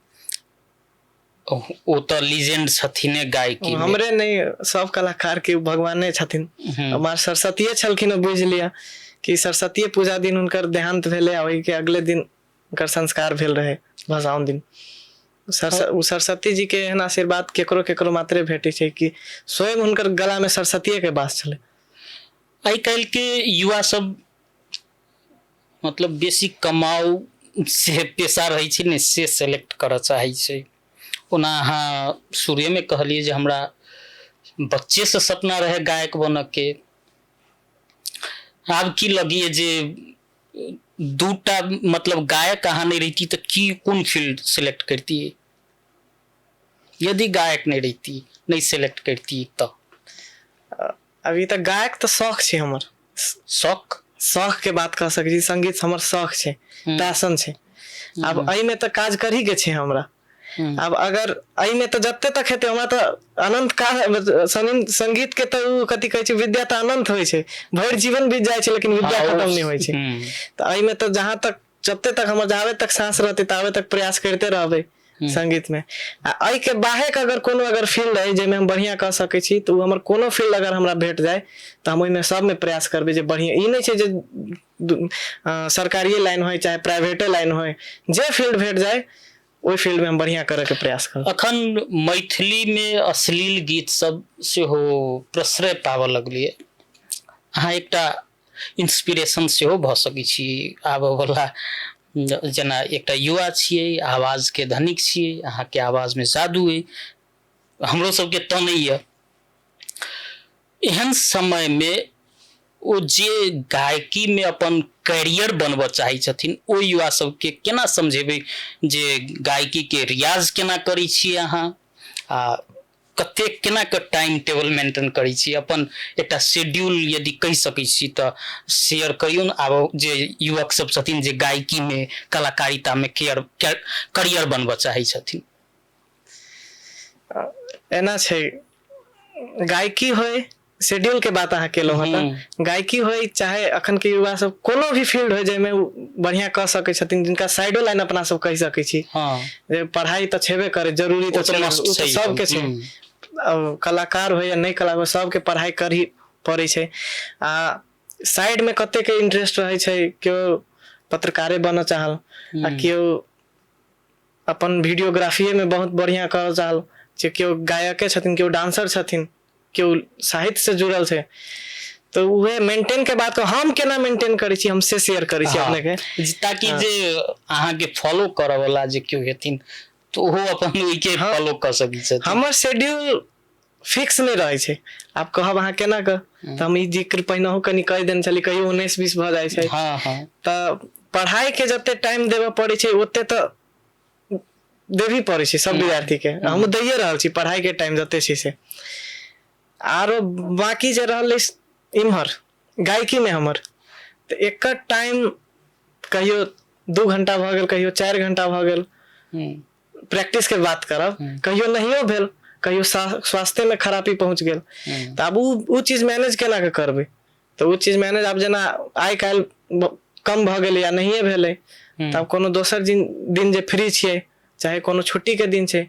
ओ तऽ लीजेंड छथिन गायकी मे। हमरे नहि, सब कलाकार के भगवाने छथिन। हमार सरस्वतीये छलखिन, बुझि लिअ कि सरस्वतीये पूजा दिन हुनकर देहांत भेलै आ ओहिके अगले दिन हुनकर संस्कार भेल रहै, भसाउन दिन। ओ सरस्वती जी के एहन आशीर्वाद केकरो केकरो मात्रे भेटै छै कि स्वयं हुनकर गला में सरस्वतीये के वास छलै। आइ काल्हि के युवा सब मतलब बेसी कमाउ से पेशा रहै छै ने, से सेलेक्ट करऽ चाहै छै। ओना अहाँ शुरुएमे कहलियै जे हमरा बच्चेसँ सपना रहै गायक बनऽके। आब की लगैए जे दूटा मतलब गायक अहाँ नहि रहिती तऽ की कोन फील्ड सेलेक्ट करितियै? यदि गायक नहि रहिती, नहि सेलेक्ट करिती तऽ? अभी तऽ गायक तऽ शौक छै हमर। शौक? शौक के बात कह सकै छी, संगीत हमर शौक छै, पैशन छै। आब एहिमे तऽ काज करही के छै हमरा। आब अगर एहिमे तऽ जते तक हेतै हमरा तऽ अनंत काल संगीत के तऽ ओ कथी कहै छै, विद्या तऽ अनंत होइ छै, भरि जीवन बीत जाइ छै लेकिन विद्या खत्म नहि होइ छै। तऽ एहिमे तऽ जहाँ तक जते तक हमर जाबे तक साँस रहतै ताबे तक प्रयास करिते रहबै संगीत में। आ एहिके बाहेक अगर कोनो अगर फील्ड अइ जाहिमे हम बढ़िआँ कऽ सकै छी तऽ ओ हमर कोनो फील्ड अगर हमरा भेट जाय तऽ हम ओहिमे सबमे प्रयास करबै जे बढ़िआँ। ई नहि छै जे सरकारिए लाइन होइ चाहे प्राइवेटे लाइन होइ, जे फील्ड भेट जाय ओहि फील्डमे हम बढ़िआँ करैके प्रयास करब। अखन मैथिलीमे अश्लील गीत सब सेहो प्रश्रय पाबऽ लगलैए, अहाँ एकटा इन्स्पिरेशन सेहो भऽ सकै छी आबऽवला, जेना एकटा युवा छियै, आवाजके धनिक छियै, अहाँके आवाजमे जादू अइ, हमरो सबके तऽ नहि यऽ। एहन समयमे ओ जे गायकीमे अपन कैरियर बनबऽ चाहै छथिन ओ युवा सबके केना समझेबै जे गायकीके रियाज केना करै छियै अहाँ आ कतेक केना कऽ टाइम टेबल मेंटेन करै छी, अपन एकटा शेड्यूल यदि कहि सकै छी तऽ शेयर करियौ ने आब जे युवक सब छथिन जे गायकीमे कलाकारितामे करियर बनबऽ चाहै छथिन। एना छै, गायकी होइ, शेड्यूल के बात अहाँ केलहुँ हँ तऽ गायकी होइ चाहे अखन के युवा सब कोनो भी फील्ड होइ जाहिमे ओ बढ़िआँ कऽ सकै छथिन, जिनका साइडो लाइन अपना सब कहि सकै छी। जे पढ़ाइ तऽ छेबे करै, जरूरी तऽ छेबे, ओ तऽ सबके छै, कलाकार होइ या नहि कलाकार सबके पढ़ाइ करही पड़ै छै। आ साइडमे कतेकके इंटरेस्ट रहै छै, केओ पत्रकारे बनऽ चाहल आ केओ अपन वीडियोग्राफीएमे बहुत बढ़िआँ करऽ चाहल, जे केओ गायके छथिन, केओ डांसर छथिन, केओ साहित्यसँ जुड़ल छै। तऽ उहे मेंटेन के बात हम केना मेंटेन करै छी हम से शेयर करै छी अपनेके, ताकि जे अहाँके फॉलो करऽ वाला जे केओ हेथिन तऽ ओहो अपन ओहिके फॉलो कऽ सकै छथिन। हमर शेड्यूल फिक्स नहि रहै छै। आब कहब अहाँ केना कऽ, तऽ हम ई जिक्र पहिनहु कनि कहि देने छली, कहियो 19-20 भऽ जाइ छै। तऽ पढ़ाइके जते टाइम देबऽ पड़ै छै ओते तऽ देबही पड़ै छै सब विद्यार्थीके, हमहूँ दैए रहल छी पढ़ाइके टाइम जते छै से। आरो बाँकी जे रहलै इम्हर गायकीमे हमर, तऽ एकर टाइम कहियो 2 घंटा भऽ गेल, कहियो 4 घंटा भऽ गेल। प्रैक्टिस के बात करब, कहियो नहियो भेल, कहियो स्वास्थ्य में खराबी पहुंच गेल, तऽ आब उ चीज मैनेज केना के करबै? तऽ ओ चीज मैनेज आब जेना आइ काल्हि कम भऽ गेलै या नहिए भेलै, तऽ आब कोनो दोसर दिन दिन जे फ्री छियै, चाहे कोनो छुट्टीके दिन छै,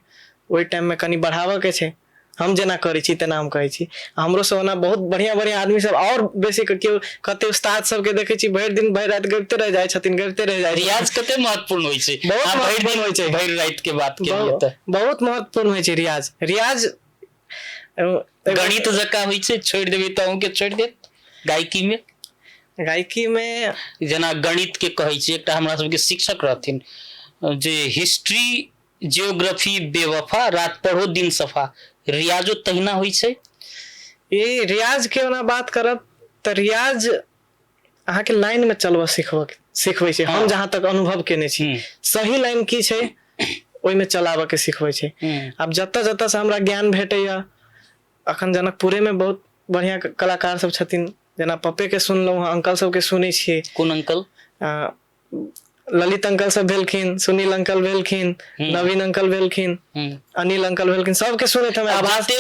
ओहि टाइममे कनि बढ़ाबऽके छै। हम जेना करै छी तेना हम कहै छी। हमरो से ओना बहुत बढ़िआँ बढ़िआँ आदमी सब आओर बेसी केओ कते उस्ताद सबके देखै छी भरि दिन भरि राति गाबिते रहि जाइ छथिन, गाबिते रहि जाइ। रियाज कते महत्वपूर्ण होइ छै? बहुत महत्वपूर्ण होइ छै। भरि राति के बात केलियै तऽ बहुत महत्वपूर्ण होइ छै रियाज। रियाज गणित जकाँ होइ छै, छोड़ि देबै तऽ अहूँके छोड़ि देत गायकी मे? गायकी मे जेना गणित के कहै छै, एकटा हमरा सबके शिक्षक रहथिन जे हिस्ट्री जियोग्राफी बेवफा, रात पढ़ो दिन सफा, रियाजो तहिना होइ छै। ई रियाज के ओना बात करब तऽ रियाज अहाँके लाइन मे चलबऽ सिखबै छै। हम जहाँ तक अनुभव केने छी, सही लाइन की छै ओहिमे चलाबऽ के सिखबै छै। आब जतऽ जतऽ से हमरा ज्ञान भेटैया, अखन जनकपुरे मे बहुत बढ़िया कलाकार सब छथिन, जेना पप्पे के सुनलहुँ हँ, अंकल सबके सुनै छियै। कोन अंकल? ललित अंकल सब भेलखिन, सुनील अंकल भेलखिन, नवीन अंकल भेलखिन, अनिल अंकल भेलखिन, सबके सुनैत हम आवाज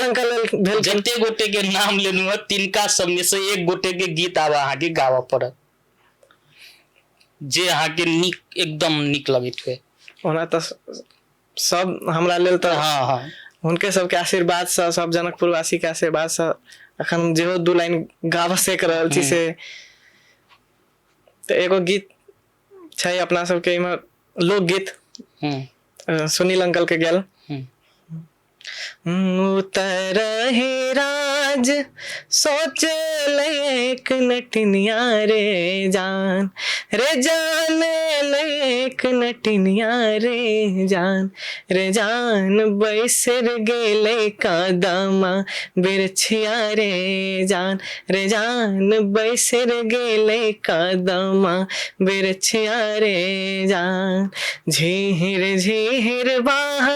अंकल भेलखिन। जते गोटे के नाम लेलहुँ हँ तिनका सबमे से एक गोटे के गीत आब अहाँके गाबऽ पड़त जे अहाँके नीक एकदम नीक लगैत हुए। ओना तऽ सब हमरा लेल तऽ हँ हँ हुनके सबके आशीर्वादसँ, सब जनकपुरवासीके आशीर्वादसँ अखन हम जेहो 2 लाइन गाबऽ सकि रहल छी से। तऽ एगो गीत छै अपना सबके इम्हर लोकगीत, सुनील अंकल के गेल। उतर हे राज सोच लेक नटिनिया रे जान, रे जान लेक नटिनिया रे जान, रे जान बैसर गेले कदमा बिरछिया रे जान, रे जान बैसर गेले कदमा बिरछिया रे जान। झीर झीर बाह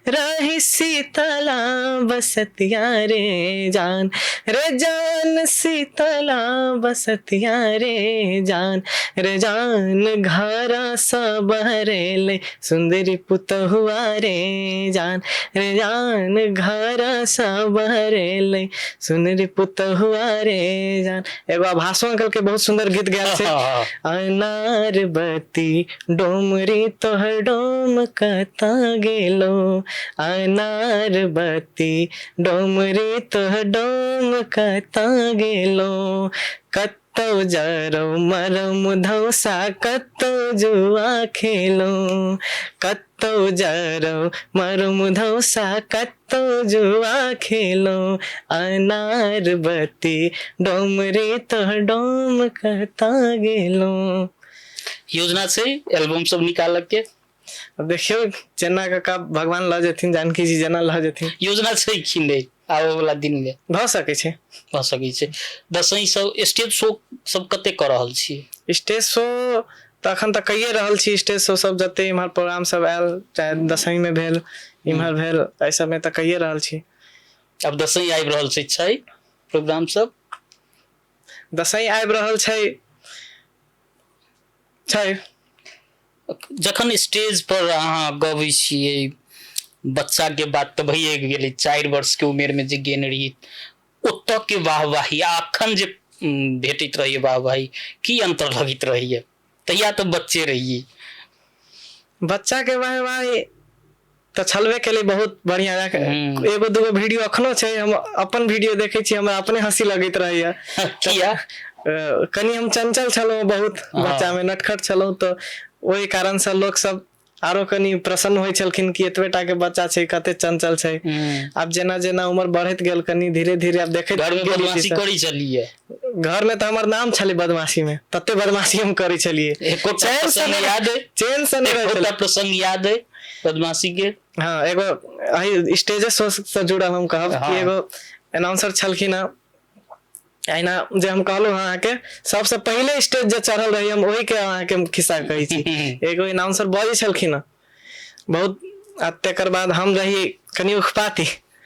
रही सीतला बसतिया रे जान, रे जान सीतला बसतिया रे जान, रे जान घरा सब हरेले सुंदरी पुतहुआ रे जान, रे जान घरा सब हरेले सुंदरी पुतहुआ रे जान। एगो आभासो अंकल के बहुत सुंदर गीत गायल छै, अनार बत्ती डोमरी तोहर डोम कता गेलो, अनार बत्ती डोमरी तोहर डोम कता गेलो, कतौ जरौ मरम धौसा कतौ जुआ खेलो, कतौ जरौ मरम धौसा कतौ जुआ खेलो, अनार बत्ती डोमरी तोहर डोम कता गेलो। योजना छै एल्बम सब निकालऽ के? अब देखियौ जेना काका भगवान लऽ जेथिन, जानकी जी जेना लऽ जेथिन। योजना छै कि नहि आबै वाला दिन मे? भऽ सकै छै, भऽ सकै छै। दसैँ सब स्टेज शो सब कते कऽ रहल छी? स्टेज शो तऽ अखन तऽ कइए रहल छी। स्टेज शो सब जते इम्हर प्रोग्राम सब आयल, चाहे दसैँ मे भेल इम्हर भेल, एहि सबमे तऽ कइए रहल छी। आब दसैँ आबि रहल छै, छै प्रोग्राम सब? दसैँ आबि रहल छै, छै। जखन स्टेज पर अहाँ गबै छियै, बच्चा के बात तऽ भइए गेलै, 4 वर्ष के उमेर में जे गेने रही ओतऽ के वाहवाही आ अखन जे भेटैत रहैए वाहवाही, की अंतर लगैत रहैए? तहिया तऽ बच्चे रहियै। बच्चा के वाहवाही तऽ छलबे केलै बहुत बढ़िया। एगो दूगो वीडियो अखनो छै, हम अपन वीडियो देखै छी, हमरा अपने हंसी लगैत रहैया। किया? कनि हम चंचल छलहुँ बहुत, बच्चा में नटखट छलहुँ, तऽ ओहि कारण से लोक सब आरो कनि प्रसन्न होइ छलखिन कि एतबे टा के बच्चा छै, कते चंचल छै। आब जेना जेना उम्र बढ़ैत गेल कनि धीरे धीरे आब देखैत घर में बदमाशी करै छलियै? घर में तऽ हमर नाम छलै बदमाशी में, तते बदमाशी हम करै छलियै। चैन से याद है? चैन से नहि रहै। प्रसंग याद है बदमाशी के? हाँ, एगो एहि स्टेजे शो से जुड़ल हम कहब कि एगो अनाउंसर छलखिन हँ, अहिना जे हम कहलहुँ हँ अहाँके सबसँ पहिले स्टेज जे चढ़ल रही हम, ओहि के अहाँके हम खिस्सा कहै छी। एगो अनाउंसर बजै छलखिन हँ बहुत, आ तकर बाद हम रही कनि उखपाती,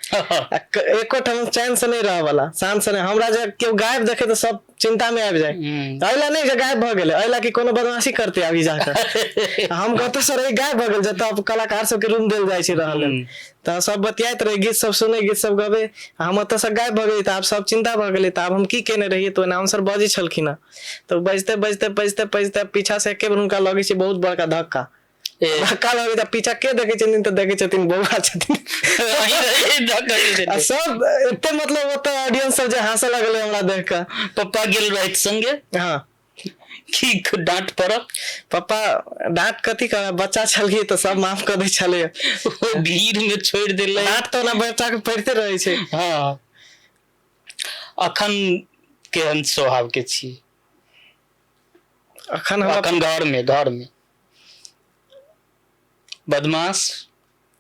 एको ठाम चैन से नहि रहऽ वाला, शांत से नहि। हमरा जे केओ गायब देखे तऽ सब चिंता में आबि जाय, एहि ला नहि जे गायब भऽ गेलै, एहि ला कि कोनो बदमाशी करते अभी जाकऽ। हम कतऽ से रही गायब भऽ गेल, जतऽ कलाकार सबके रूम देल जाइ छै रहऽ लेल, तऽ सब बतियाइत रहे, गीत सब सुनै, गीत सब गबै, हम ओतऽ से गायब भऽ गेली। तऽ आब सब चिंता भऽ गेलै, तऽ आब हम की केने रहियै? तऽ अनाउंसर बजै छलखिन हँ, तऽ बजते बजते बजते बजते पीछा से एके बेर हुनका लगै छै बहुत बड़का धक्का, धक्का लगै छै। पीछा के देखै छथिन तऽ देखै छथिन बौआ छथिन। सब एते मतलब ओतऽ ऑडियंस सब जे हंसऽ लगलै हमरा देख कऽ। पप्पा गेल रहथि संगे? हाँ। की डांट पड़ल? पप्पा डांट कथी कर, बच्चा छलियै तऽ सब माफ कऽ दै छलै। ओ भीड़ में छोड़ि देलै। डांट तऽ ओना बच्चा के पड़िते रहै छै। हाँ। अखन केहन स्वभाव के छी? अखन हम अखन घर में, घर में बदमाश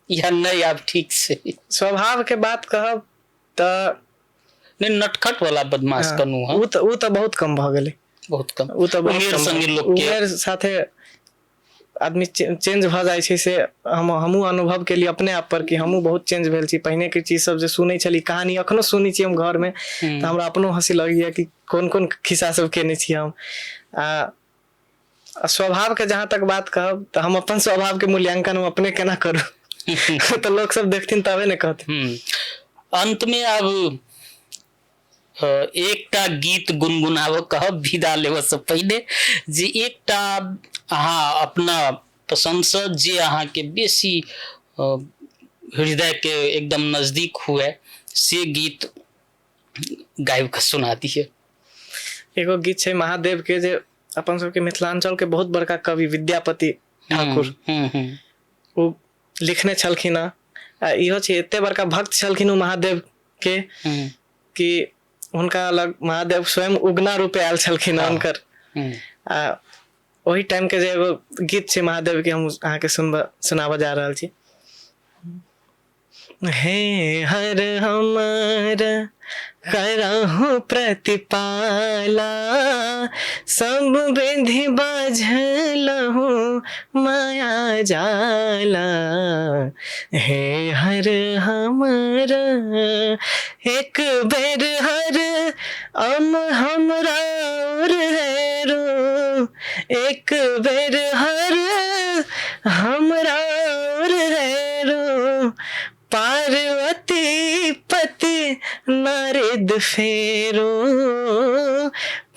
या नहि? आब ठीक छै। स्वभाव के बात कहब तऽ नहि, नटखट वाला बदमाश कनु। हाँ, उ तऽ बहुत कम भऽ गेलै। बहुत कम। उ तऽ उमेर संगे लोक के उमेर साथे आदमी चेंज भऽ जाइ छै, से हमहूँ अनुभव केलियै अपने आप पर कि हमहूँ बहुत चेंज भेल छी। पहिने के चीज सब जे सुनै छली, कहानी अखनो सुनै छी हम घर में, तऽ हमरा अपनो हंसी लगैया कि कोन कोन खिस्सा सब केने छी हम। आ स्वभाव के जहाँ तक बात कहब तऽ हम अपन स्वभाव के मूल्यांकन हम अपने केना करू, तऽ लोक सब देखथिन तबे ने कहथिन। अंत में आब एकटा गीत गुनगुनाबऽ कहब विदा लेबऽ से पहिले, जे एकटा अहाँ अपना पसन्दसँ जे अहाँके बेसी हृदयके एकदम नजदीक हुए से गीत गाबि कऽ सुना दिअ। एगो गीत छै महादेव के, जे अपन सबके मिथिलांचल के बहुत बड़का कवि विद्यापति ठाकुर ओ लिखने छलखिन हँ। आ इहो छै, एते बड़का भक्त छलखिन ओ महादेव के कि हुनका लग महादेव स्वयं उगना रूपे आयल छलखिन हँ हुनकर। आ ओहि टाइम के जे एगो गीत छै महादेव के, हम अहाँके सुनबऽ सुनाबऽ जा रहल छी। हे हर हमर करहु प्रतिपाला, सब विधि बाझलहु माया जाला। हे हर हमर एक बेर हर अम हमरा और हेरो, एक बेर हर हमरा और हेरो, पार्वती पति नारद फेरो,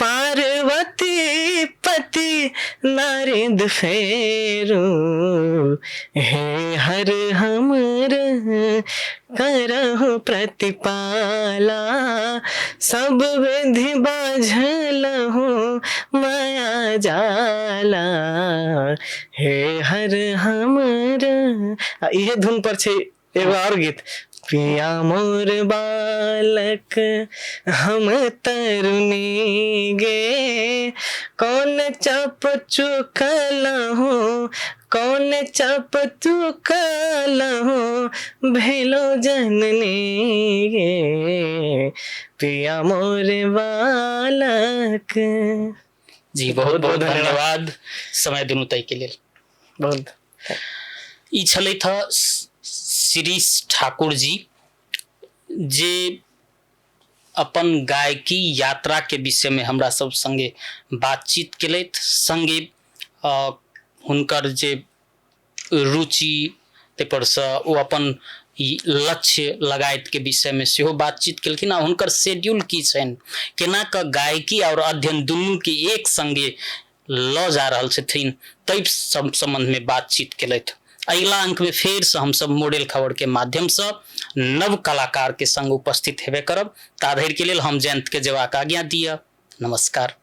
पार्वती पति नारद फेरो। हे हर हमर करहु प्रतिपाला, सब विधि बाझलहु माया जाला। हे हर हमर। आ इहे धुन पर छै एगो और गीत, पिया मोर बालक हम तरुणी गे, कौन चप चुकलहु, कौन चप चुकलहु भेलो जननी गे, पिया मोर बालक। जी, बहुत बहुत धन्यवाद समय देलहुँ ताहिके लेल। बहुत। ई छलथि हँ शिरीष ठाकुर जी, जे अपन गायकी यात्राके विषयमे हमरा सब संगे बातचीत केलथि, संगे हुनकर जे रुचि ताहिपरसँ ओ अपन लक्ष्य लगायतके विषयमे सेहो बातचीत केलखिन, आ हुनकर शेड्यूल की छनि, केना कऽ गायकी आओर अध्ययन दुनूके एक संगे लऽ जा रहल छथिन, ताहि सब सम्बन्धमे बातचीत केलथि। अगिला अंकमे फेरसँ हमसब मॉडल खबरके माध्यमसँ नव कलाकारके संग उपस्थित हेबे करब। ता धरिके लेल हम जयन्तके जेबाक आज्ञा दिअ। नमस्कार।